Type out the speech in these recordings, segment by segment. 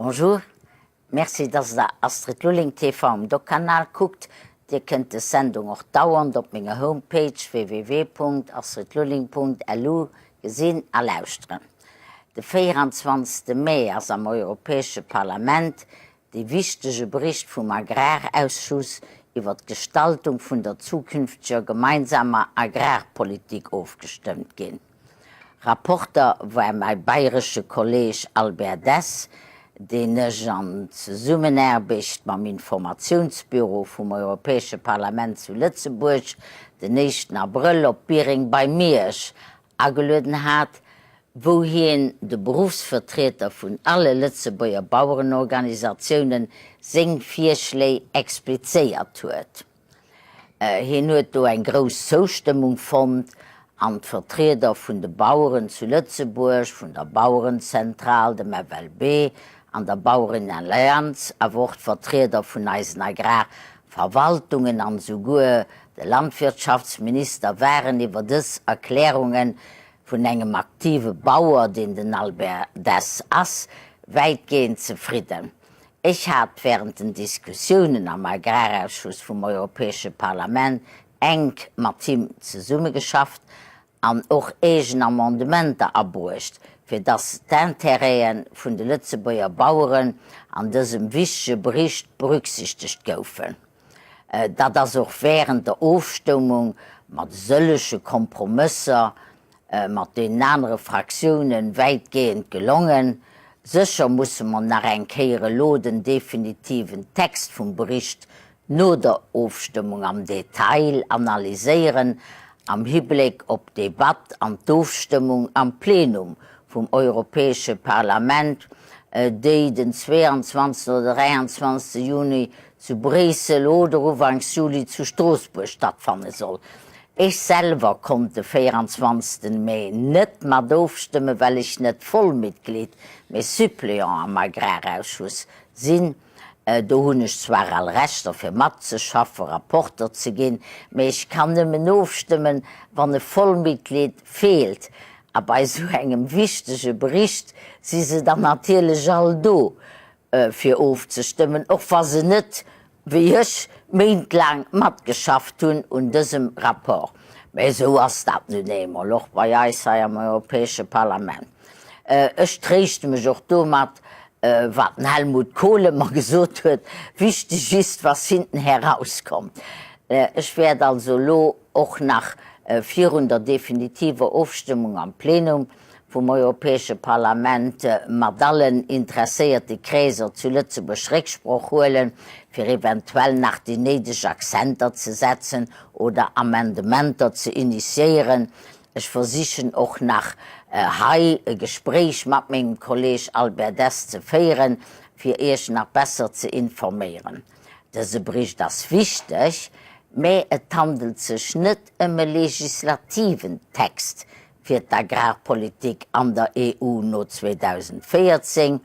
Bonjour, merci dass der Astrid Lulling TV um Doc-Kanal kuckt. Dir kënnt des Sendung och dauernd op menger Homepage www.astridlulling.lu gesinn a lauschteren. De 24. Mee ass am Europäesche Parlament dee wichtege Bericht vum Agrarausschuss iwwer d'Gestaltung vun der zukünfteger gemeinsamer Agrarpolitik ofgestëmmt ginn. Rapporter war mäi bayresche Kolleg Albert Dess, deen ech an Zesummenaarbecht mam Informatiounsbüro vum Europäesche Parlament zu Lëtzebuerg den éischten Abrëll op Biereng bei Miersch agelueden hat, wou hien de Beruffsvertrieder vun alle Lëtzebuerger Bauerenorganisatiounen seng Virschléi explizéiert huet. Hien huet do eng grouss Zoustëmmung fonnt an d'Vertrieder vun de Baueren zu Lëtzebuerg, vun der Bauerenzentral, dem FLB an der Bauerenallianz, awer och d'Vertrieder vun eisen Agrarverwaltungen an esouguer de Landwirtschaftsminister waren iwwer dës Erklärunge vun engem aktive Bauer, deen den Albert Dess ass, wäitgehend zefridden. Ech hat während den Diskussiounen am Agrarausschuss vum Europäesche Parlament enk mat him zesummegeschafft an och eegen Amendementer abruecht, fir dass d'Intérêtë vun de Lëtzebuerger Baueren an dësem wichtege Bericht berücksichtegt goufen. Dat ass och während der Ofstëmmung mat sëllege Kompromësser mat deenen anere Fraktiounen wäitgehend gelongen. Sécher musse mer nach eng Kéier elo den definitiven Text vum Bericht no der Ofstëmmung am Detail analyséieren am Hibléck op d'Debatt an d'Ofstëmmung am Plenum vum Europäesche Parlament, déi den 22. oder 23. Juni zu Bréissel oder ufanks Juli zu Stroossbuerg stattfanne soll. Ech selwer konnt de 24. Mee net mat ofstëmmen, well ech net Vollmitglied, mee Suppléant am Agrarausschuss sinn. Do hunn ech zwar all Rechter fir matzeschaffen, Rapporter ze ginn, mee ech kann nëmmen ofstëmmen, wann e Vollmitglied feelt. A bei esou engem wichtege Bericht si se dann natierlech all do. fir ofzestëmmen, och wa se net, wéi ech, méintlaang matgeschafft hunn un dësem Rapport. Mä esou ass dat nun eemol och bei eis hei am Europäesche Parlament. Ech tréischte mech och domat, wat den Helmut Kohl ëmmer gesot huet, Wichtig ist, was hinten herauskommt. Ech wäert also elo och nach virun der definitiver Ofstëmmung am Plenum vum Europäesche Parlament mat allen interesséierte Kreeser zu Lëtzebuerg Récksproch huelen, fir eventuell nach déi néideg Accenter ze setzen oder Amendementer ze initiéieren. Ech versichen och nach hei e Gespréich mat mengem Kolleg Albert Dess ze féieren, fir Iech nach besser ze informéieren. Dëse Bericht ass wichteg, mä et handelt sech net ëm e legislativen Text, fir d'Agrarpolitik an der EU no 2014.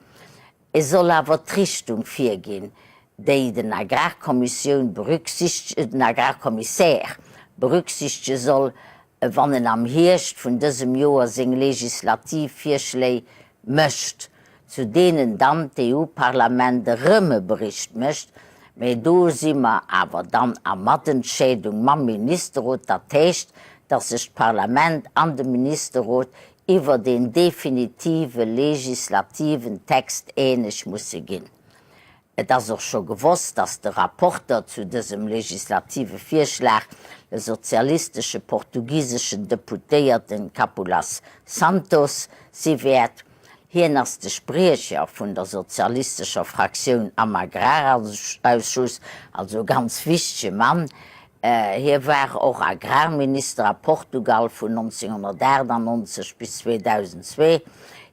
E soll awer d'Richtung virginn, déi den Agrarkommissioun berücksichtege, den Agrarkommissär berücksichtege soll, wann en am Hierscht vun dësem Joer seng legislativ Virschléi mécht, zu deenen dann d'EU-Parlament erëm e Bericht mécht, mä do si mer awer dann a Matentscheedung mam Ministerrot, dat heescht, dass sech d'Parlament an de Ministerrot iwwert een definitive legislativen Text eeneg musse ginn. Et ass och scho gewosst, dass de Rapporter zu dësem legislative Virschlag de sozialistesche portugiseschen Deputéierten Capoulas Santos si wäert. Hien ass de Spriecher vun der sozialistescher Fraktioun am Agrarausschuss, also e ganz wichtege Mann. Hie war och Agrarminister a Portugal vun 1998 bis 2002.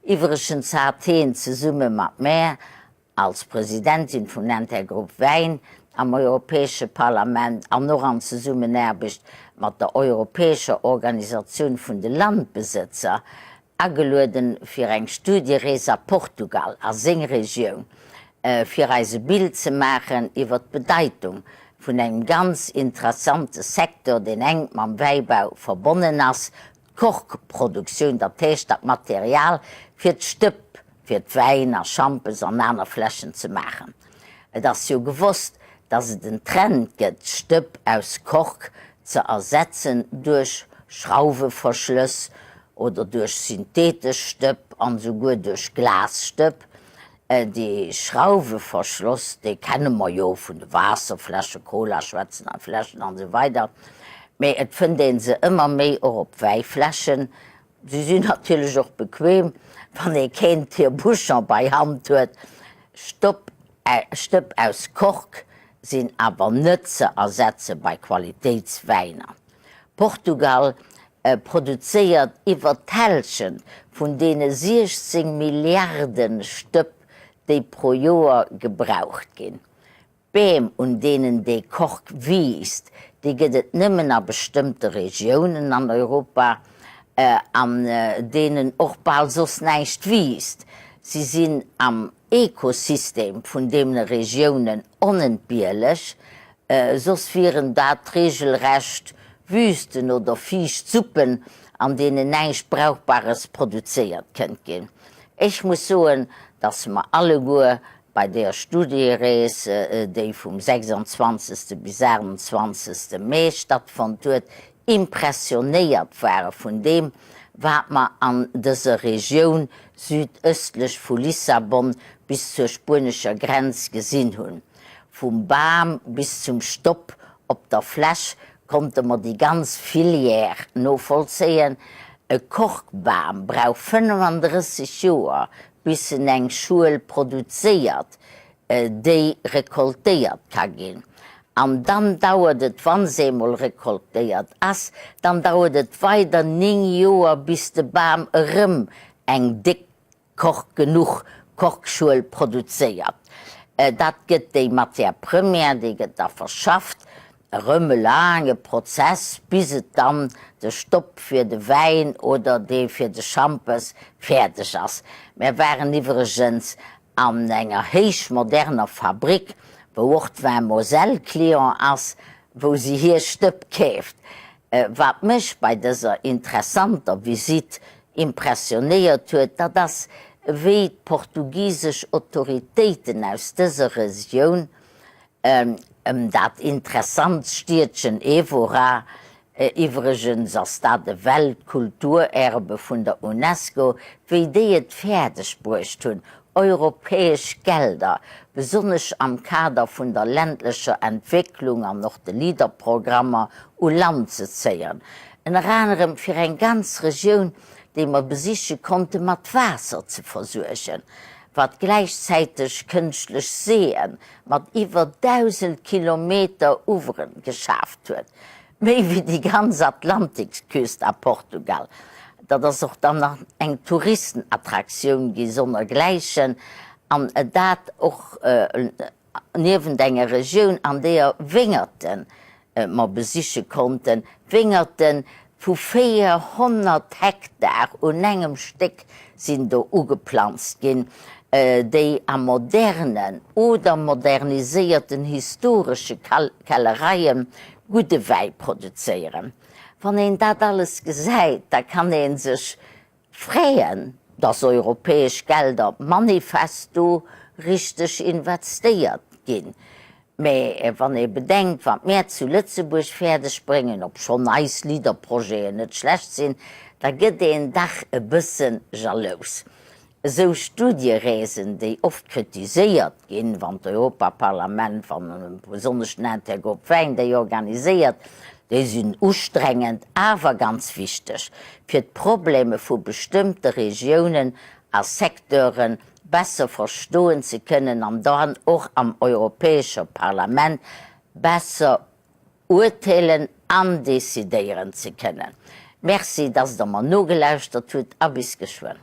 Iwwregens hat hien zesumme mat mär Als Presidentin vum Intergroup Wäin am Europäesche Parlament an och an Zesummenaarbecht mat der Europäescher Organisatioun vun de Landbesëtzer agelueden fir eng Studierees a Portugal, a seng Regioun, fir eis e Bild ze maachen iwwer d'Bedeitung vun engem ganz interessante Secteur, deen enk mam Wäibau verbonnen ass, d'Korkproduktioun, dat heescht dat Material fir d'Stëpp. fir d'Wäin a Schampes an aner Fläschen ze maachen. Et ass jo gewosst, dass et en Trend gëtt, Stëpp aus Kork ze ersetzen duerch Schrauweverschlëss oder duerch synthetesch Stëpp an esouguer duerch Glasstëpp. Dee Schrauweverschloss, dee kenne mer jo vun de Waasserfläschen, Colaschwätzen a Fläschen an esou weider, mee et fënnt ee se ëmmer méi och op Wäifläschen. Si sinn natierlech och bequem, wann ee keen Tire-bouchon bei Hand huet. Stopp, Stëpp aus Kork sinn awer net ze ersetze bei Qualitéitswäiner. Portugal produzéiert iwwer d'Hälschent vun deene 16 Milliarde Stëpp, déi pro Joer gebraucht ginn. D'Beem, un deenen dee Kork wiisst, déi gëtt et nëmmen a bestëmmte Regiounen an Europa, an deenen och bal soss näischt wiisst. Si sinn am Ekosystem vun deene Regiounen onentbierlech, soss wieren dat regelrecht Wüsten oder fiicht Suppen, an deenen näischt Brauchbares produzéiert kënnt ginn. Ech muss soen, dass mer alleguer Bei der Studierees, déi vum 26. bis 28. Mee stattfonnt huet, impressionéiert ware vun deem, wat mer an dëser Regioun südëstlech vu Lissabon bis zur spuenescher Grenz gesinn hunn. Vum Bam bis zum Stopp op der Fläsch konnte mer déi ganz Filière novollzéien. E Korkbam brauch 35 Joer bis en eng Schuel produzéiert, déi rekoltéiert ka ginn. An dann dauert et, wa se emol rekoltéiert ass, dann dauert et weider 9 Joer, bis de Bam erëm eng déck Kork, genuch Korkschuel produzéiert. Dat gëtt déi Matière première, déi gëtt da verschafft Erëm e laange Prozess, bis et dann de Stopp fir de Wäin oder dee fir de Schampes fäerdeg ass. Mär waren iwwregens an enger héichmoderner Fabrik, wou och d'Vin Moselle Client ass, wou si hir Stëpp keeft. Wat mech bei dëser interessanter Visitt impressionéiert huet, dat ass, wéi d'portugisesch Autoritéiten aus dëser Regioun Ëm dat interessant Stiedchen Évora, iwwregens ass dat e Weltkulturerbe vun der Unesco, wéi déi et fäerdeg bruecht hunn, europäesch Gelder, besonnesch am Kader vun der ländlecher Entwécklung an och de Leader-Programmer, u Land ze zéien. Ënner anerem fir eng ganz Regioun, déi mer besiche konnten, mat Waasser ze versuergen, wat gläichzäiteg kënschtlech Seeën mat iwwer 1.000 Kilometer Uwweren geschaaft huet, méi wéi déi ganz Atlantikküst a Portugal. Dat ass och dann nach eng Touristenattraktioun gi sonnergläichen, an dat och niewent enger Regioun, an deeër Wéngerten mer besiche konnten, Wéngerten vu 400 Hektar un engem Stéck sinn do ugeplanzt ginn, déi a modernen oder moderniséierten historesche Kellereie gudde Wäi produzéieren. Wann een dat alles gesäit, da kann ee sech Freeën, dass europäesch Gelder manifest do richteg investéiert ginn. Mä wann ee bedenkt, wat mär zu Lëtzebuerg fäerdeg bréngen, obschonn eis Leader-Projeten net schlecht sinn, da gëtt een dach e bësse jalous. Esou Studiereesen, déi oft kritiséiert ginn, wann d'Europaparlament, wann besonnesch den Intergrupp Wäin déi organiséiert, déi sinn ustrengend, awer ganz wichteg, fir d'Probleme vu bestëmmte Regiounen a Secteure besser verstoen ze kënnen an dann och am Europäescher Parlament besser urteelen an decidéieren ze kënnen. Merci, dass Der mer nogelauschtert hutt a bis geschwënn.